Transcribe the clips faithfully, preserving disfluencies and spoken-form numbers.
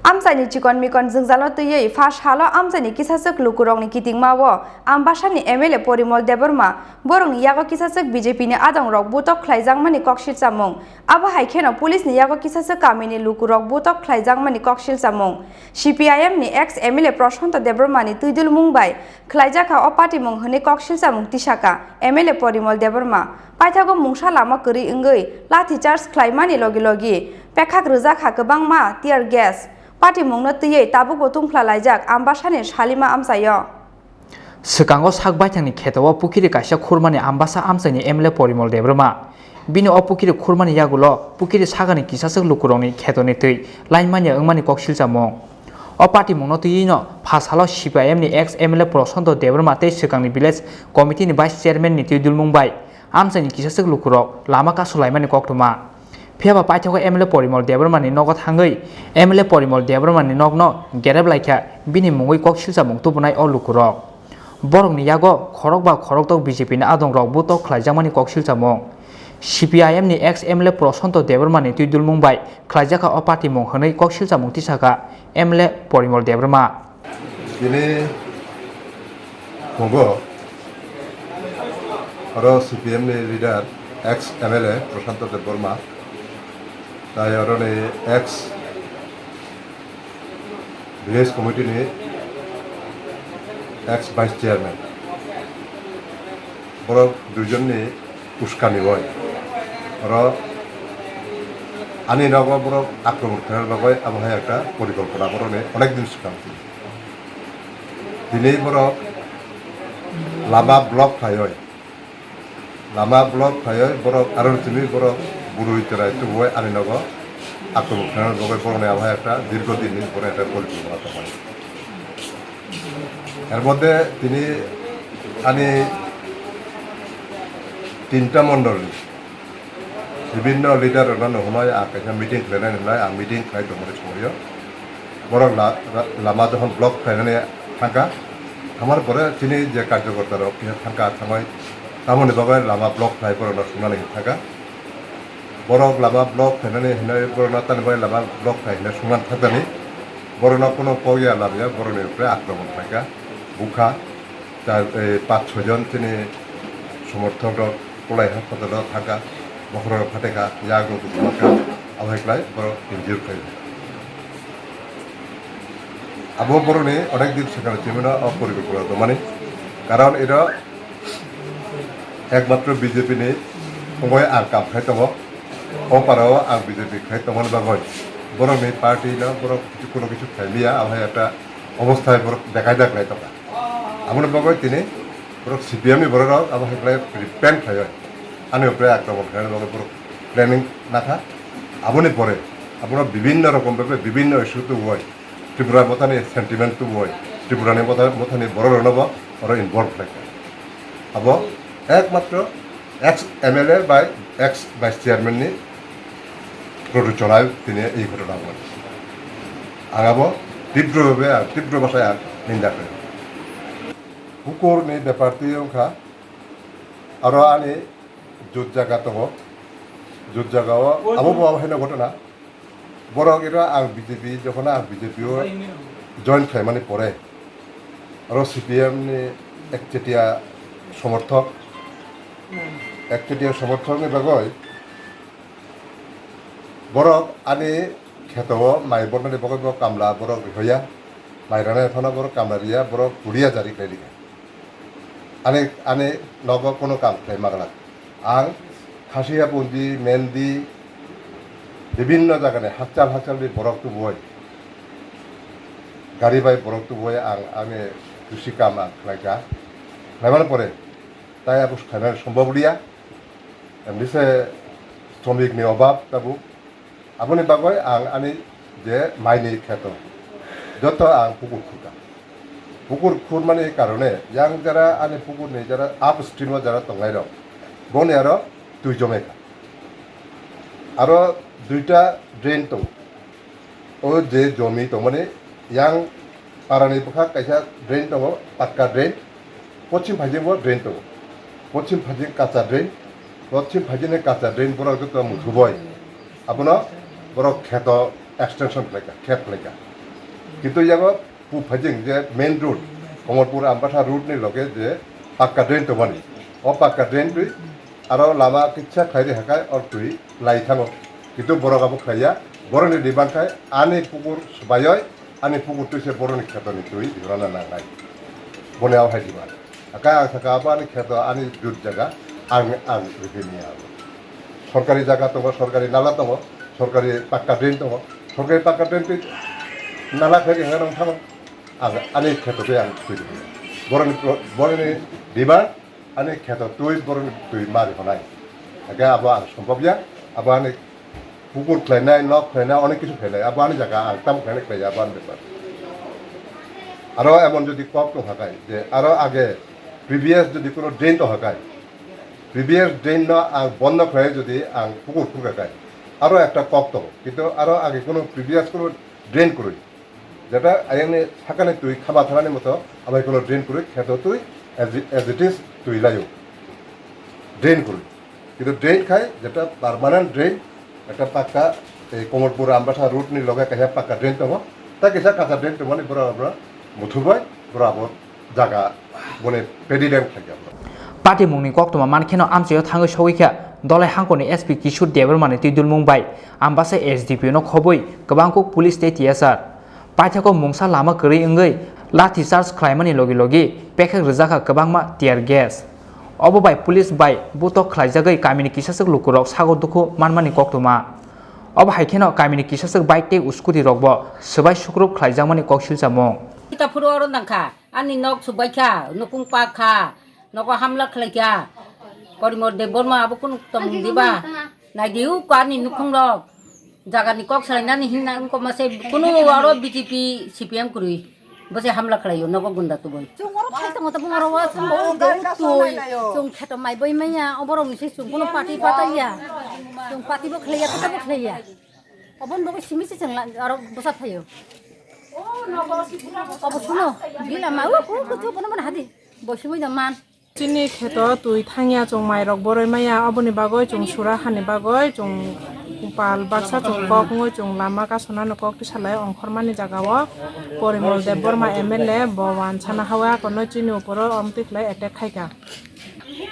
Amchaini chikon mikon jwngjalo twiwi pha salo amchaini kisaswk lukurokni kitingmao Ambasani M L A Porimol Debbarma borokni yago kisaswk B J P ni adongrok butok khlaijakmani koksil chamung. Abo hai kheno police ni yago kisaswk kamini lukurok butok khlaijakmani koksil chamung. C P I M ni ex M L A Prashanto Debbarma ni twidulmung bai khlaijakha o patimung hwnwi koksil chamung tisaka M L A Porimol Debbarma. Paithago mungsa lama kwrwi wngwi lathi charge khlaimani logi logi pekhak rwjakha kwbangma tear gas. Patimungno twiwi tabukbo tungphla laijak Ambasani Salima amchaio. Swkango sak baithangni kheto o pukiri kaisa khurmani Ambasa amchaini M L A Porimol Debbarma. Bini o pukiri khurmani yagulo pukiri sakani kisaswk lukurokni khetoni twi lain manya wngmani koksil chamung. O patimungno twiwino pha salo C P I M ni ex M L A Prashanto Debbarma tei swkangni village committee ni vice chairman ni twidulmung bai amchaini kisaswk lukurok lama kasulaimani koktwma. Phiya ba paithago M L A Porimol Debbarma ni nogo thangwi M L A Porimol Debbarma ni nokno gerep laikha bini mungwi koksil chamung tubunai o lukurok. Borokni yago khorok ba khoroktok B J P ni adongrok butok khlaijakmani koksil chamung. C P I M ni ex M L A Prashanto Debbarma ni twidulmung bai khlaijakha o patimung hwnwi koksil chamung tisaka M L A Porimol Debbarma. Bini phungo oro C P M ni leader, ex M L A Prashanto Debbarma, tai oroni ex village committee ni ex vice chairman, borok duijonni uskani bai oro ani nogo borok akromon khaina bagwi abo hai ekta porikolpona borokni onek din swkang. Tini borok lama block khlaiwi, lama block khlaiwi borok aro tini borok bwrwi chwrai tubui ani nogo akromon khlaina bagwi borokni abo hai ekta dirgo dinni borok ekta porikolpona tongmani. Er moddhe tini ani tinta mondolni bibinno leader rokno hwnwi ang kaisa meeting khlainani hwnwi ang meeting khlai tongmani somoio borok la-, la-, lama jokhon block khlainani thangkha, thangmani pore chini je karjokorta rok kisa thangkha, thangwi tamoni bagwi lama block khlai borokno swngnani thangkha. Borok lama block khlainani hinwi borokno tani bagwi lama block khlai hinwi swngnani thangkani, borokno kunu kok ya lamya borokni upre akromon khlaikha, bukha. Char, eh, panch chhoi jon chini somorthok rok kolai haspatalo thangkha, bokhorok phatekha, yak rok thangkha, abo hai khlai borok injure khlai. Abo borokni onek din swkang chimino o porikolpona tongmani, karon iro ekmatro B J P ni thungwi ang kam khai tongo, o parao ang B J P khai tongmani bagwi borokni party no borok kunu kisu khlai liya, abo hai ekta obosthai borok bekai da khlai tongkha. Aboni bagwi tini borok C P M ni borok rok abo hai khlai repent khlaiwi ani upre akromon khlaina bagwi borok planning nakha. Aboni pore abono bibinno rokom bhabe bibinno issue tubui Tripura mothani sentiment tubui Tripura ni motha, mothani borok rokno bo oro involve khlaikha. Abo ekmatro ex M L A bai ex vice chairman ni producer tini ei ghotona wngmani. Ang abo tibro bhabe ang tibro bwsai ang ninda khlaio. Bukur ni bepar twi wngkha, aro ani jut jaga tongo, jut jaga o abo bo abo haino ghotona. Borok iro ang B J P, jokhon ang B J P o join khlaimani pore, aro C P M ni ekchetia somorthok, ekchetia somorthok ni bagwi borok ani kheto o mai bornani bagwi bo kamla borok rihoya, mai rwnai phano borok kamla riya, borok kuria jari khlai rikha. Ani, ani nogo kono kam khlai ma glak. Ang Khasiyapunji, Mendi, bibinno jagani hakchal hakchalni borok tubui, gari bai borok tubui ang ani kusi kam ang khlaikha. Khlaimani pore tai abo khlainani sombhob liya. Emni se shramik ni obab tabuk. Aboni bagwi ang ani je maini kheto joto ang pukur khurkha. Pukur khurmani karone yang jara ani pukurni jara upstream o jara tongnairok boni aro twi jomekha. Aro duita drain tongo. O je jomi tongmani yang parani bwkhak kaisa drain tongo, pakka drain. Pochim phaijingo drain tongo. Pochim phaijing kacha drain. Pochim phaijini kacha drain borok joto muthuboi. Abono borok kheto extension khlaikha, khep khlaikha. Kintu yago pu phajing je main road, Komorpur Ambatha road ni loge je pakka drain tongmani, o pakka drain twi aro lama kisa khairi hakai or twi lai thango. Kintu borok abo khlaiya, borokni demand khai ani pukur swbayoi, ani pukur twi se borokni khetoni twi rana nangnai. Boni abo hai demand. Aka ang saka abo ani kheto ani jut jaga ang, ang rihini abo. Sorkari jaga tongo, sorkari nala tongo, sorkari pakka drain tongo, sorkari pakka drain twi nala khe ringa nang thamo. Ang ani kheto twi ang twi rihini. Boroni pro-, boroni demand ani kheto twi boroni twi mari honai. Aka abo ang sombobya, abo ani pukur khlainai, nok khlainai, onek kisu khlainai. Abo ani jaga, ang tamo khlainai khlaiya, abo ani bepar. Aro emon jodi kok tong hakai, je aro age previous jodi kono drain tong hakai, previous drain no ang bondo khlai jodi ang pukur khurka kai, aro ekta kok tongo. Kintu aro age kono previous kono drain kwrwi. Jeta ayangni sakani twi khama tharani moto, abai kono drain kwrwi, kheto twi as it, as it is twi laio. Drain kwrwi. Kintu drain khai, jeta permanent drain, ekta pakka, ei Komorpur Ambatha road ni loge kaisa pakka drain tongo. Ta kisa kacha drain tongmani bora bora muthubai, bora abo jaga boni pedi dam khlaikha. Patimungni koktwma mankheno amchaio thangwi sogwi kha Dolai hangkoni S P Kishore Debbarmani twi dulmung bai Ambasa S D P O no khobwi kwbangkuk police tei T S R. Paithakgo mungsa lama kwrwi wngwi lathi charge khlaimani logi logi pekhek rwjakha kwbangma tear gas. Obo bai police bai butok khlaijagwi kamini kisaswk lukurok sago dukhu manmani koktwma. Obo hai kheno kamini kisaswk bike tei scooty rokbo swbai sukrup khlaijakmani kok silchamung. Kita phuru oro nangkha, ani nok subaikha, nukung pakha, nogo hamla khlaikha. Porimor Debbarma abo kunu tongmung diba? Naidi uko ani nukhungrok. Jagani kok salainani hinna wngkoma se kunu aro B J P C P M kwrwi. Bo se hamla khlaio, nogo gunda tubui. Chwng oro phai tongo, tabuk oro o chwng bo gari twi, chwng kheto mai boi manya, o borok ni se chwng kunu party pataiya. Chwng party bo khlaiya, kota bo khlaiya. Oboni bagwi simi se chwng la-, aro bwsa phaio. Obo suno, gila ma, u, u, u, u, bono, bono hadi. Bo simi da man. Chini kheto twi thangya, chwng mairok boroi maya, oboni bagwi chwng sura hani bagwi chwng pal baksa chwng kok wngwi chwng lama kasonani kok tisalai ongkhormani jagao Porimol Debbarma M L A bo wansana hawi akono chini uporo omtwi khlai attack khaikha.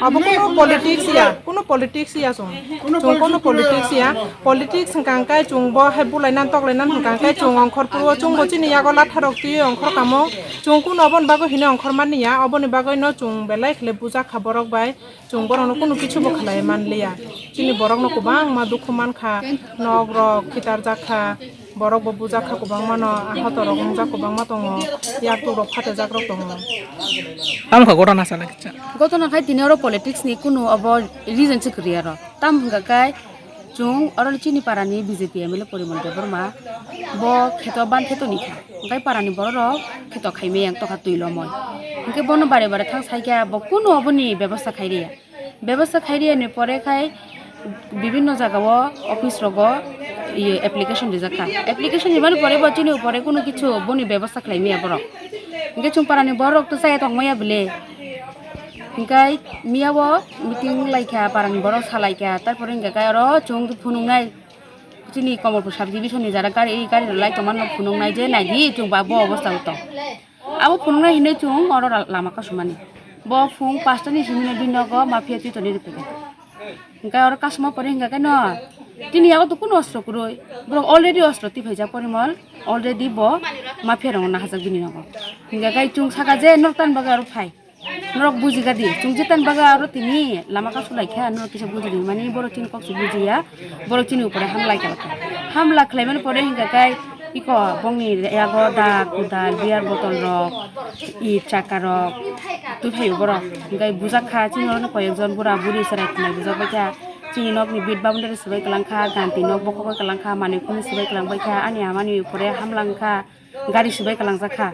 Abo kunu politics ya, kunu politics ya chwng. Chwng kunu politics ya, politics hwnkha hwnkhe chwng bo hai bulai nan toklai nan hwnkha hwnkhe chwng ongkhor puro, chwng bo chini yago latha rok twi ongkhor kamo, chwng kunu oboni bagwi hino ongkhor mani ya, oboni bagwi no chwng belai khle bujak kha borok bai. Chwng borokno kunu kichu bo khlai man liya. Chini borokno kwbangma dukhu man kha, nok rok khitar jak kha, borok bo bujak kha kwbangma no, ahot rok wngjak kwbangma tongo, yak tuk rok phatejak rok tongo. Tamo kha gotona sana kicha. Gotona khai tini oro politics ni kunu obo reason se kwrwi aro. Tam hwnkha khai chwng oro chini para ni B J P M L A Porimol Debbarma bo kheto ban kheto ni kha. Hwnkhe para ni borok rok kheto khai maya wng tokha twi lomoi. Hwnkhe bono bare bare thang sai kha bo kunu obo ni bebosta khai riya. Bebosta khai riyani pore khai bibinno jagao office rogo iye application rijak kha. Application rimani pore bo chini upore kunu kichu boni bebosta khlai maya borok. Hingke chwng parani borok to chaya tong maya bile. Hingke miyao meeting lai kha parani borok salai kha, tarpore hingke kai oro chwng phunuknai chini Komorpur sub division ni jara gari, gari rok lai tongmani phunuknai je naidi chwng ba bo obostha o tong. Abo phunuknai hinwi chwng oro ra-, lama kasumani. Bo phung pasta ni simi no bini nogo mafia twi toni rwphaikha. Hwnkhe oro kasuma pore hwnkha khe no, tini yago to kunu ostro kwrwi. Borok already ostro twi phaijak Porimol, already bo mafia rokno nahajak bini nogo. Hwnkha khe chwng saka je norok tani bagwi aro phai. Norok bujiga di, chwng je tani bagwi aro tini lama kasu lai kha, norok kisa buji di mani borok chini kok se bujiya. Borok chini upore hamla khe hamla khlaimani pore hingka khe iko bongni yago da kudal beer bottle rok i chaka rok twi phaio borok hingkai bujak kha chini oro koyek jon bura buri chwrai khwnai bujak bai kha chini nok ni bit boundary swbai kwlang kha ganti nok bokhok bai kwlang kha manwi khuni swbai kwlang bai kha ani ama ni upore hamla wngkha. Gari swbai kwlangjak kha.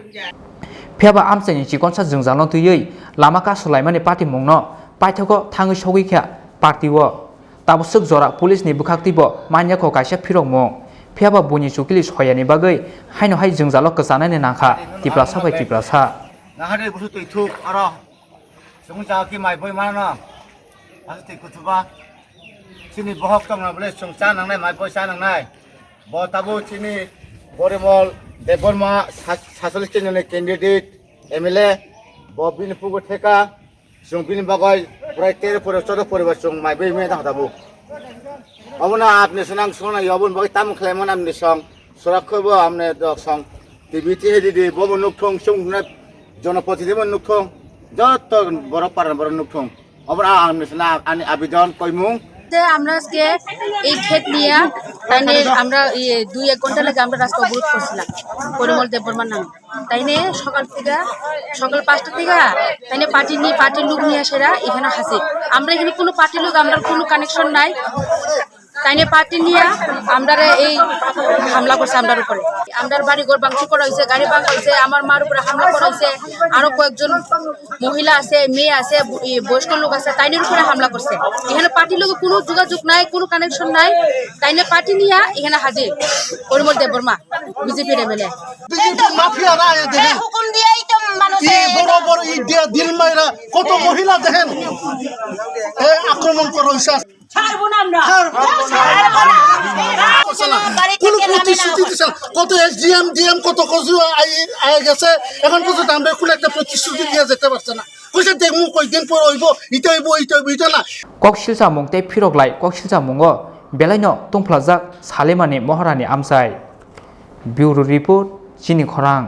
Phiya ba amchaini chikonsa jwngjalno twiwi lama kasulaimani patimungno paithago thangwi sogwi kha party-o. Tabuk swk jora police ni bwkhaktwibo manya kho kaisa phirokmung. Phiya ba buini chukili soyani bagwi haino hai jwngjalo kwchanani nangkha Tiprasa bai Tiprasa. Nahari busu twi thuk aro. Chwng cha ki mai boi mano. Asu twi kuthuba. Chini bohok tongna bole chwng cha nangnai mai boi cha nangnai. Bo tabuk chini Porimol Debbarma sa-, satsolish kendroni candidate M L A, bo bini pugo theka, chwng bini bagwi prai tero poribar, chodo poribar chwng mai bai maya tang tabuk. Obono apni swnang swnang yobon bagwi tamo khlaimani apni song, surak khe bo apni dok song, T V T H D D bobo nukthung, chwng hwnwi jonoprotidhi bo nukthung, joto borok para borok nukthung. Obono ang nini swnang ani abidon koimung. যে আমরা আজকে এই ক্ষেত নিয়ে, তাইনে আমরা এই দুই এক ঘন্টা লাগে আমরা রাস্তা অবরোধ করছিলাম পরিমল দেববর্মার নামে। তাইনে সকাল থেকে, সকাল পাঁচটা থেকে তাইনে পার্টি নিয়ে, পার্টির লোক নিয়ে আসেরা এখানে হাজির। আমরা এখানে কোনো পার্টির লোক, আমরা কোনো কানেকশন নাই। তাইনে পার্টি নিয়ে আমরা এই হামলা করছে আমরার উপরে। আমরার বাড়ি ঘর ভাঙচুর করা হয়েছে, গাড়ি ভাঙা হয়েছে, আমার মার উপরে হামলা করা হয়েছে, আরো কয়েকজন মহিলা আছে, মেয়ে আছে, ব-, ই বয়স্ক লোক আছে, তাইনের উপরে হামলা করছে। এখানে পার্টির লগে কোনো যোগাযোগ নাই, কোনো কানেকশন নাই। তাইনে পার্টি নিয়ে এখানে হাজির পরিমল দেববর্মা, বিজেপির এমএলএ। বিজেপি মাফিয়ারা আয় দেখেন। হুকুম দিয়েই তো মানুষ কি বড় বড় ইট দিয়া দিল মাইরা কত মহিলা দেখেন। এ আক্রমণ করা হয়েছে। ছাড়বো না আমরা। ছাড়বো না। ছাড়বো না। কোনো প্রতিশ্রুতি দিছে না। কত এসডিএম, ডিএম, কত কিছু আই-, আই গেছে, এখন পর্যন্ত আমরা কোনো একটা প্রতিশ্রুতি দিয়ে যেতে পারছে না। কইছে দেখমু কয়দিন পর হইব, ইটা হইব, ইটা হইব, ইটা না। Koksilchamung tei phiroklai koksilchamungo belaino tungphlajak Salimani Mohorani amchai. Bureau Report, Chini Khorang.